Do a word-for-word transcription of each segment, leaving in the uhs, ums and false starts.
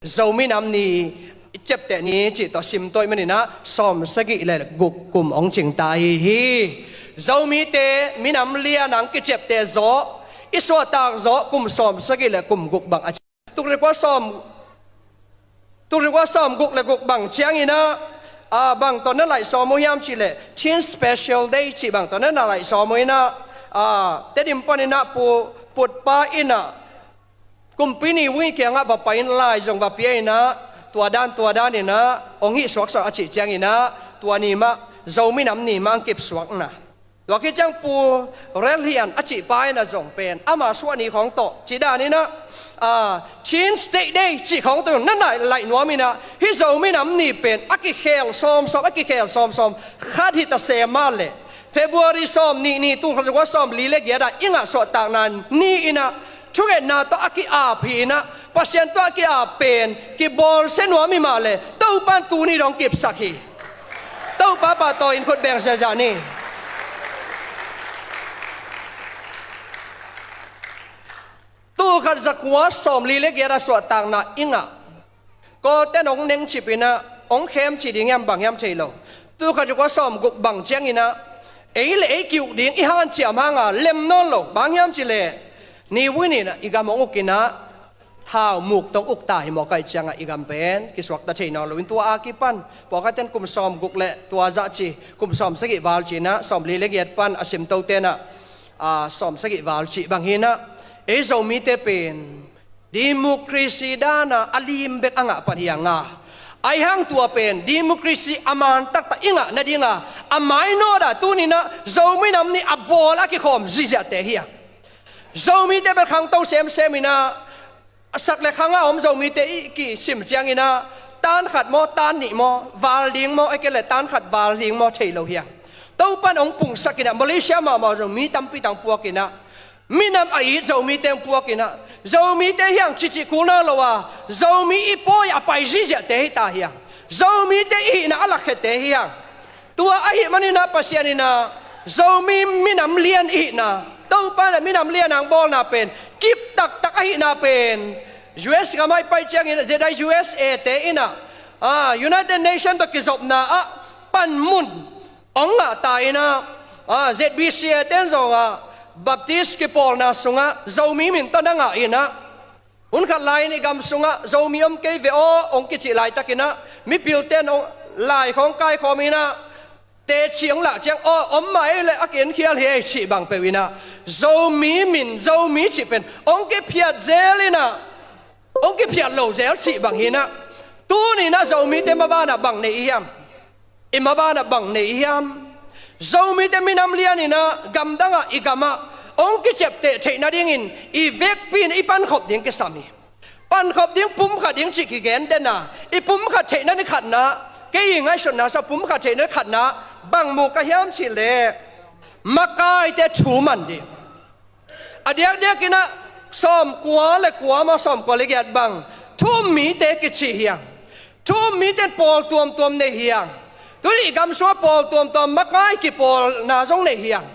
Zomi Nam Ni i ciapteh ni cih tawh sim tawh ahih manin ah sawmsagih le guk kum hong cingta ahi hi. Zomite minam lian ah hong kiciapteh zawh, i suahtak zawh kum sawmsagih le kum guk bang a ci. Tul khat za kua sawm, tul khat za kua sawmguk le guk bang ciangin ah, ah, bang tawh na laih sawm uh hiam cih leh, Chin Special Day cih bang tawh na na laih sawm uh in ah, ah, Tedim panin ah Pu Putpa in ah, Kumpi Ni Win kiangah va pai in lai zong va pia in ah, tua dan tua dan in ah hong hih suaksuak a cih ciangin ah, tua ni mah Zomi Nam Ni mah hong kip suak na. Tua khit ciang Pu Rel Hian a cih pa in ah zong pen ama suah ni khawng tawh, cih dan in ah, ah, Chin State Day cih khawng tawh na na laih nuam in ah, hih Zomi Nam Ni pen a kikhel sawmsawm, a kikhel sawmsawm, khat hi ta se mah leh, February sawmnih ni, tul khat za kua sawmli le giat ah i ngah suahtakna ni in ah, thungetna tawh a ki-ap hi in ah, Pasian tawh a ki-ap pen kibawlsia nuam hi mah leh, Topa'n tuni dong kipsak hi. Topa pahtawi in khut beng ziahziah ni. Tul khat za kua sawmli le giat ah suahtakna i ngah. Kawlte'n hong nengcip in ah, hong khem cih ding hiam bang hiam thei lo. Tul khat za kua sawmguk bang ciangin ah, ei le ei ki-uk ding i hanciam hang a lem nawn lo. Bang hiam cih leh, Ni Win in ah i gam hong uk in ah, thau muk tawh hong uk ta hi mawk ahih ciangah i gam pen kisuakta thei nawn lo in, tua a kipan pawlkhatte'n kum sawmguk le tua zah ci, kum sawmsagih val ci in ah, sawmli le giat pan a simtote'n ah, ah, sawmsagih val cih bang hi in ah, ei Zomite pen democracy dan a a lim bek a ngah pan hi hang a, ahih hang tua pen democracy a man taktak i ngah nading a, a mainawt ah tuni in ah Zomi Nam Ni a bawl a kikhawm ziahziahte hi hang. Zomite bel khangto semsem in ah, a sak le khang a om Zomite i kisim ciangin ah, tan khat maw, tan nih maw, val ding maw, ahih kei leh tan khat val ding maw thei lo hi hang. Topa'n hong pungsak in ah, Malaysia mahmah Zomi tampi tang puak in ah, minam a it Zomite hong puak in ah, Zomite hi hang cihcih kul nawn lo a, Zomi i pawi a pai ziahziahte hi ta hi hang. Zomite i hihna a lakkhiate hi hang. Tua ahih manin ah Pasian in ah Zomi minam lian i hihna, Topa in ah minam lian a hong bawlna pen kip taktak ahihna pen, U S gam ah i pai ciangin ah, zia U S A te in ah, ah, United Nations tawh kizopna ah panmun hong ngah ta in ah, ah, Z B C A te'n zong ah Baptist kipawlna sungah Zomi min tawh na ngah in ah, hun khat lai-in i gam sungah Zomi om kei ve aw hong kicih laitakin ah, mipilte'n hong lai khawng kaikhawm in ah, teci hong lah ciang, aw, om mah ei leh a ki-enkhial hi ei cih bang peuh in ah, Zomi min, Zomi cih pen hong kiphiat zel in ah, hong kiphiat lo zel cih bang hi in ah, tuni in ah Zomite maban ah bang nei i hiam? I maban ah bang nei i hiam? Zomite minam lian in ah gamdang ah, i gam ah hong kiciapteh theih nadingin i vekpi in i pankhop ding kisam hi. Pankhop ding, pumkhat ding cih kigen den a, i pumkhat theihna ni khatna, kei i ngaihsutna sungah pumkhat theihna ni khatna bang mu ka hiam cih leh, makaite thu man ding. A diakdiakin ah sawmkua le kua maw, sawmkua le giat bang thu um mite kici hi hang. Thu um mite in pawl tuamtuam nei hi hang. Tuni i gam sungah pawl tuamtuam makai kipawlna zong nei hi hang.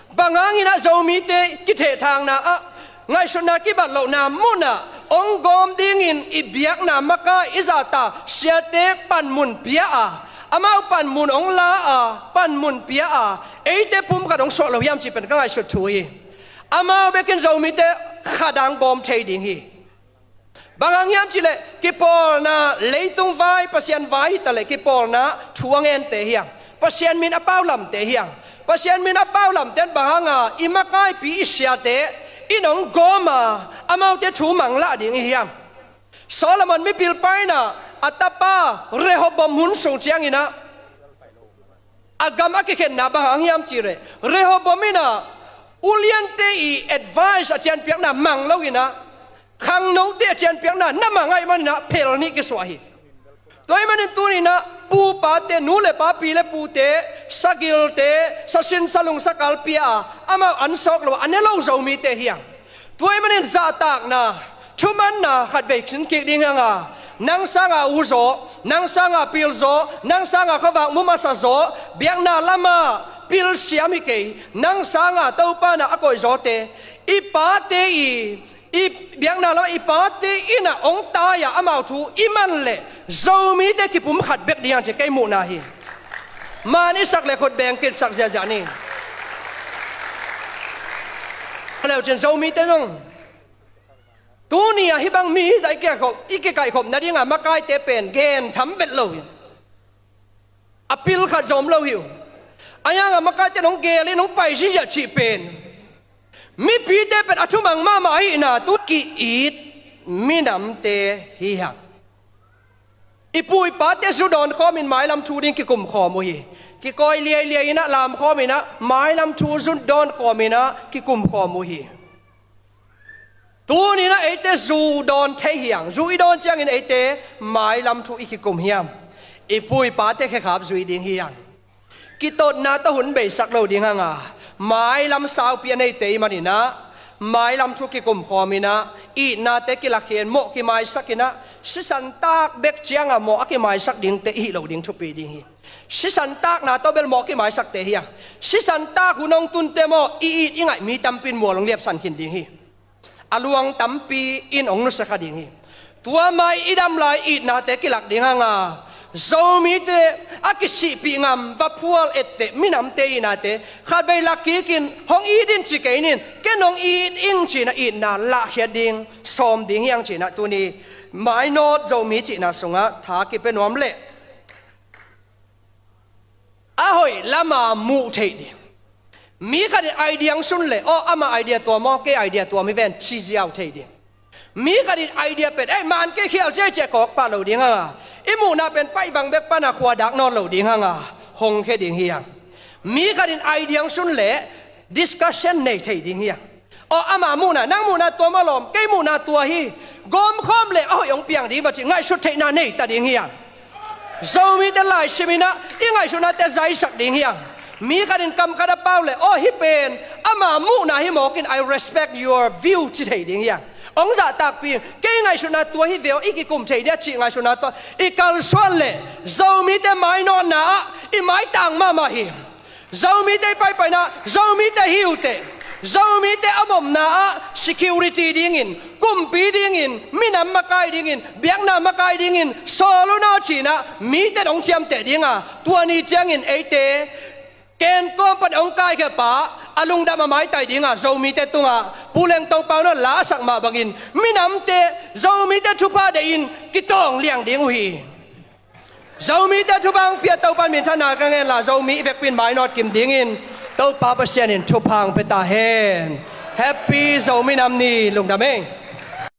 Bang hangin ah Zomite kithehthangna ah, ngaihsutna kibat lohna mun ah hong gawm dingin i biakna makai, i zahtak siate panmun pia a, amau panmun hong la a, panmun pia a, eite pumkhat hong suah lo hiam cih pen ka ngaihsut thu hi. Amau bekin Zomite khat ah hong gawm thei ding hi. Bang hang hiam cih leh, kipawlna, leitung vai, Pasian vai hi ta leh kipawlna thu a ngente hi hang. Pasian min a paulamte hi hang. Pasian min a paulamte in bang hang a, i makaipi, i siate in hong gawm a, amaute thu manglah ding i hi hiam? Solomon mipilpa in ah, a tapa Rehoboam hun sung ciangin ah, a gam a kikhenna bang hang hiam cih leh, Rehoboam in ah uliante i advice, a cianpiakna mang lo in ah, khangnote a cianpiakna na mang ahih manin ah phel nih kisuah hi. Tua ahih manin tuni in ah pupate, nu le pa, pi le pute, sagilte, sasin salung sakal pia a, amau an sawk lo a, a ne lo Zomite hi hang. Tua ahih manin zahtakna, thumanna khatvei khin kik ding hi hang a, nang sanga u zaw, nang sanga pil zaw, nang sanga khuavak mu masa zaw, biakna lamah pilsiam hi kei, nang sanga Topa in ah a koih zawte, i pate i I biakna lam i pate in ah hong tai-a amau thu i man leh Zomite kipum khat bek ding hang ci kei muhna hi. Man i sak leh khut beng kipsak ziahziah ni. A leucin Zomite zong tuni-ah hih bang mi hizah i kikaihkhop, i kikaihkhop nadinga makaite pen gen tham bet lo hi. A pil khat zong om lo hi uh. A hiangah makaite in hong gel in hong pai ziahziah cih pen mipite pen a thumang mahmah ahihna tu ki-it minamte hi hang. I pu i pate zu dawn khawmin mailam thu ding kikum khawm uh hi. Kikawi liailiai in ah lam khawmin ah mailam thu zu dawn khawmin ah kikum khawm uh hi. Tuni-in ah eite zu dawn thei hi hang. Zu i dawn ciangin eite mailam thu i kikum hiam? I pu i pate khekhap zui ding hi hang. Kitotna tawh hun beisak lo ding hang a, mailam saupi a neite i hih manin ah mailam thu kikum khawmin ah itnate kilakhin mawh kimaisak in ah sisan tak bek ciangah mawh a kimaisak dingte i hih loh ding thupi ding hi. Sisan takna tawh bel mawh kimaisakte hi hang. Sisan tak hun hong tunte maw i it i ngaih mi tampi in mual hong liapsan khin ding hi. A luang tampi in hong nusia kha ding hi. Tua mai i dam lai itnate kilak ding hang a, Zomite a kisihpih ngam va phual etteh minamte itnate khatvei lak kikin hong it in ci kei ning, ken hong it ing ci-in ah itna lahkhiat ding sawm ding hi hang ci-in ah tuni mainawt Zomi cihna sungah tha kipia nuam leh a hoih lama muh theih ding. Mi khat in idea hong sun leh, aw, ama idea tuam aw, kei idea tuam hi ven, ci ziau thei ding. Mi khat in idea pen, ei, man kei khial ciai ciah kawk pah lo ding hang a, i muhna pen paih bang bek pana khua dak nawn lo ding hang a, hong khia ding hi hang. Mi khat in idea hong sun leh discussion nei thei ding hi hang. Aw, ama muhna, nang muhna tua maw lawm, kei muhna tua hi. Gawmkhawm leh a hoih hong piang ding va ci ngaihsut theihna nei ta ding hi hang. Zomite laisim in ah i ngaihsutnate zaisak ding hi hang. Mi khat in kam khat a pau leh, aw, hih pen ama muhna hi mawk in, I respect your view, ci thei ding hi hang. Hong zahtakpih in, kei ngaihsutna tua hi ve aw, i kikum thei dia cih ngaihsutna tawh i kalsuan leh Zomite mainawtna ah i maitang mahmah hi. Zomite i paipaina, Zomite hi uh teh. Zomite a omna ah security dingin, kumpi dingin, minam makai dingin, biakna makai dingin sawl un aw ci-in ah mite in hong ciamteh ding a, tua ni ciangin eite kenkawm pan hong kaikhia pa a lungdam a maitai ding a, Zomite tungah Pu Leng Tong Pau in a la a sak mah bangin minamte Zomite thupha deih in kitawng liang ding uh hi. Zomite thupha hong pia Topa minthanna ka ngen la, Zomi i vekpi in mainawt kim dingin Topa Pasian in thupha hong pia ta hen. Happy Zomi Nam Ni, lungdam ei.